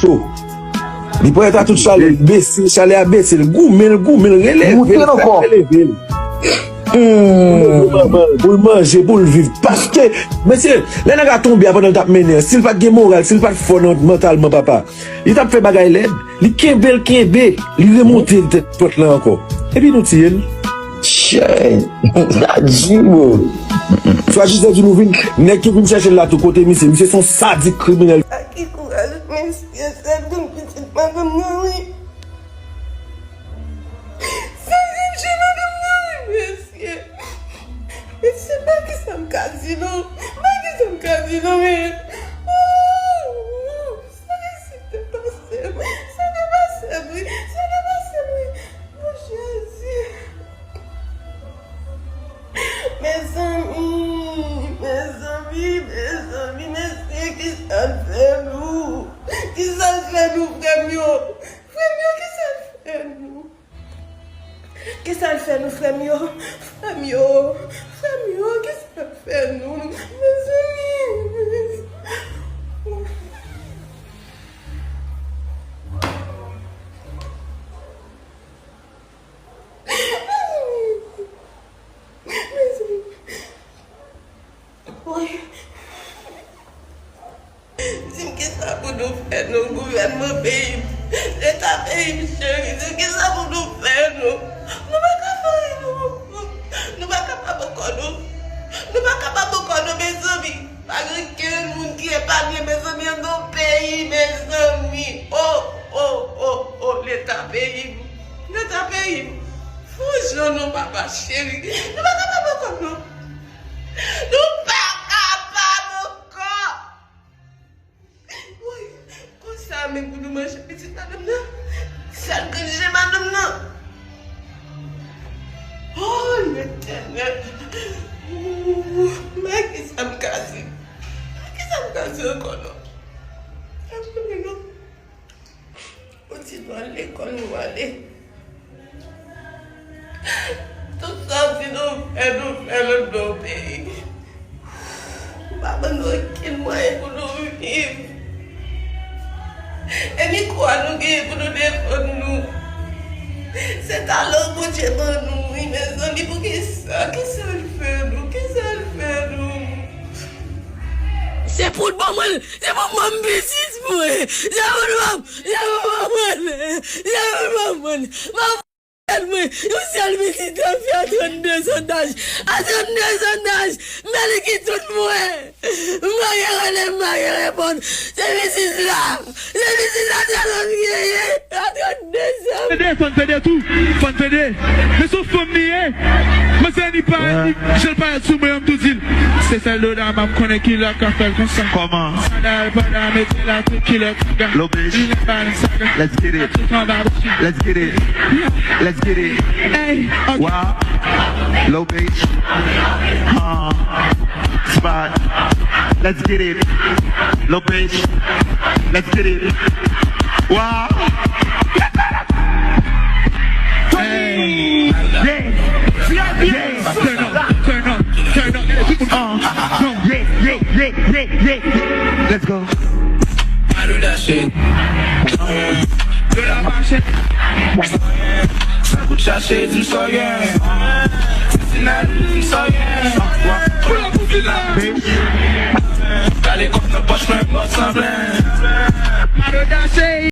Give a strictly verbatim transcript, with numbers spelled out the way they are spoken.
cho. Li parèt a tout chalè, l bese, chalè a bese, l goumen, l goumen, l releve, l fè releve l. Pou l manje, pou l viv. Paske, mesye, lè nèg la tonbe a pandan l t ap mennen an, si l pa t gen moral, si l pa t fò nan, mantalman, papa, li t ap fè bagay lèd. Li kenbe l kenbe, li remonte tèt pòt la ankò. Epi nou tiye l. Chè, sa di, bro. Swadizan di nou vin, nèg ki vin chèche l la tou, kote misye? Misye se yon sadik kriminèl. Ak ki kouraj mesye, sèl grann pitit madanm nan, wi. Sèl grann pitit madanm nan, wi, mesye. Mesye, pa kisa m ka di nou? Pa kisa m ka di nou, men. Ooh, ooh. Sa te pase m, sa te pase m, wi, sa te pase m, wi. O Jezi. Mezanmi, mezanmi, mezanmi, mesye, kisa l fè nou? Kisa l fè nou, frè m yo? Frè m yo, kisa l fè nou? Kisa l fè nou, frè m yo? Frè m yo, frè m yo, kisa l fè nou? Mezanmi, mezanmi. Mezanmi. Woy. Di m kisa pou nou fè nou, gouvènman peyi m, leta peyi m, cheri, di m kisa pou nou fè nou. Nou pa ka fè anyen, non. Nou pa kapab ankò, non. Nou pa kapab ankò, non, mezanmi. Pa gen kenn moun ki epanye, mezanmi, anndan peyi, mezanmi. O, o, o, o, leta peyi m. Leta peyi m. Fè yon jan, non, papa cheri. Nou pa kapab ankò, non. Nou pa kapab ankò. Woy, konsa menm pou nou manje pitit madanm nan? Sèl grenn je madanm nan? O, Letènèl! Ooh, men kisa m ka di? Men kisa m ka di ankò, non? Sa m konnen, non? Ou di nou al lekòl, nou ale. Tout sa w di nou fè, nou fè l anndan yon peyi. Ou pa ban nou okenn mwayen pou nou viv. E mikwo a nou genyen pou nou defann nou. Se talan Bondye ban nou, wi, mezanmi, poukisa? Kisa l fè nou? Kisa l fè nou? Se pou l ban mwen l, se pou l ban m pitit mwen. Se pou l ban m, se pou l ban mwen l, se pou l ban mwen l. Mwen, yon sèl pitit la fè a trannde zan daj. A trannde zan daj, men li ki tout mwen. M pa gen rele, m pa gen reponn. Se pitit la. Se pitit la sèlman m genyen. A trannde zan. Fè de, fò n fè de tou. Fò n fè de. Men se yon fanm li ye. Mwen se ni pa, ni jan l parèt sou mwen an, m tou di l. Se sèl Dodama m konnen ki lè k ap fè l konsa. Kòman? Sandal, panda, mete la, tout kilòt. Low bitch. Let's get it. Let's get it. Let's get it. Hey, okay. Wow. Low bitch. Uh, spot. Let's get it. Low bitch. Let's get it. Wow. Hey. Yeah. Yeah. Turn up, turn up, turn up. Uh, yeah, yeah, yeah, yeah, yeah. Let's go. Maloda shit. Dola mache. Sa kout chache, di m sa w gen. Asina, di m sa w gen. Pull up pou vila. Kale kòb nan pòch mwen, bò sanble. Maloda shit.